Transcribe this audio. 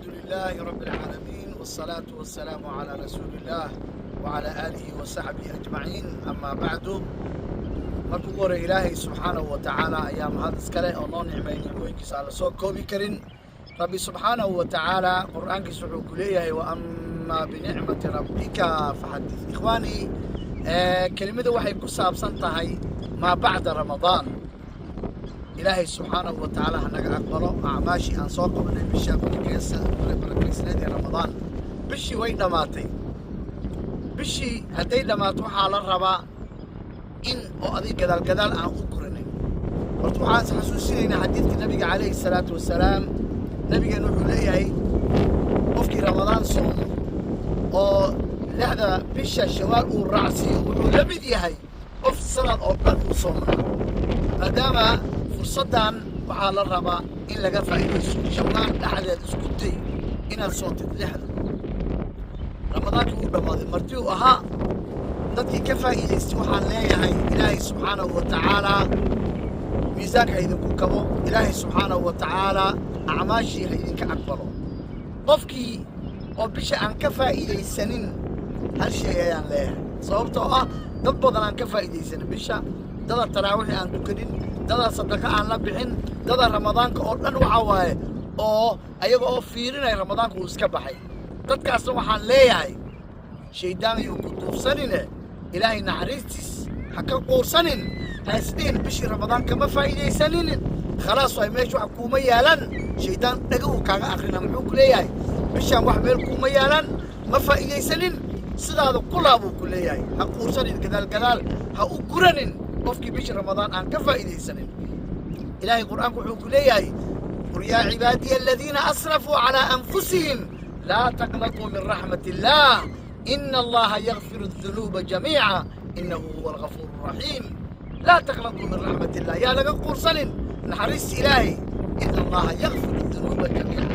لله رب العالمين، والصلاة والسلام على رسول الله وعلى آله وصحبه أجمعين، أما بعد. Marka ugu hore, Ilaahay subxaanahu wa tacaala ayaa mahad iskale oo noo nicmay nicmooyinkiisa aan la soo koobi karin. Rabbi subxaanahu wa tacaala Qur'aankiisa wuxuu ku leeyahay: "وأما بنعمة ربك فحدث." Ikhwaanii, kelimada waxay ku saabsan tahay maa bacda Ramadaan. Ilaahay subxaanahu wa tacaala ha naga aqbalo acmaashii aan soo qabanay bisha barakaysneed ee Ramadaan. Bishii way dhammaatay. Bishii hadday dhammaato, waxaa la rabaa in oo adig gadaal gadaal aan u guranin. Horta waxaan is xasuusinaynaa xadiidka Nabiga calayhi salaatu wasalaam. Nabigeena wuxuu leeyahay: qofkii Ramadaan soomo oo 6da bisha Shawaal uu raacsiiyo, wuxuu la mid yahay qof sanad oo dhan uu soomanaa. Maadaama fursaddan waxaa la rabaa in laga faa'iidaysto, Shawaal dhexdeed isku day inaad soontid 6da. Ramadaankii uu dhammaaday, marti uu ahaa dadkii ka faa'iidaystay, waxaan leeyahay Ilaahay subxaanahu wa tacaalaa miisaanka ha idinku kabo. Ilaahay subxaanahu wa tacaalaa acmaashii ha idinka aqbalo. Qofkii oo bisha aan ka faa'iidaysanin, hal shay ayaan leeyahay, sababtoo ah dad badan aan ka faa'iidaysanin bisha, dada taraawiixi aan tukanin, dada sadaqo aan la bixin, dada Ramadaanka oo dhan waxaa waaye oo ayaga oo fiirinaya Ramadaanka uu iska baxay. Dadkaasna waxaan leeyahay: shaydaan ayuu ku duufsanine, Ilaahay naxariistiis ha ka quursanin. Ha isdhihin bishii Ramadaan kama faa'iidaysanin, khalaas waay, meesha wax kuuma yaalan. Shaydaan dhaga uu kaaga akrina. Muxuu ku leeyahay? Bishaan wax meel kuuma yaalan, ma faa'iidaysanin, sidaada kulaa buu ku leeyahay. Ha quursanin, gadaal gadaal ha u guranin. Qofkii bishii Ramadaan aan ka faa'iidaysanin, Ilaahay Qur'aanku wuxuu ku leeyahay: "قل يا عبادي الذين أسرفوا على أنفسهم لا تقنطوا من رحمة الله، إن الله يغفر الذنوب جميعا، إنه هو الغفور الرحيم." لا تقنطوا من رحمة الله، yaa laga quursanin naxariista Ilaahay. إن الله يغفر الذنوب جميعا.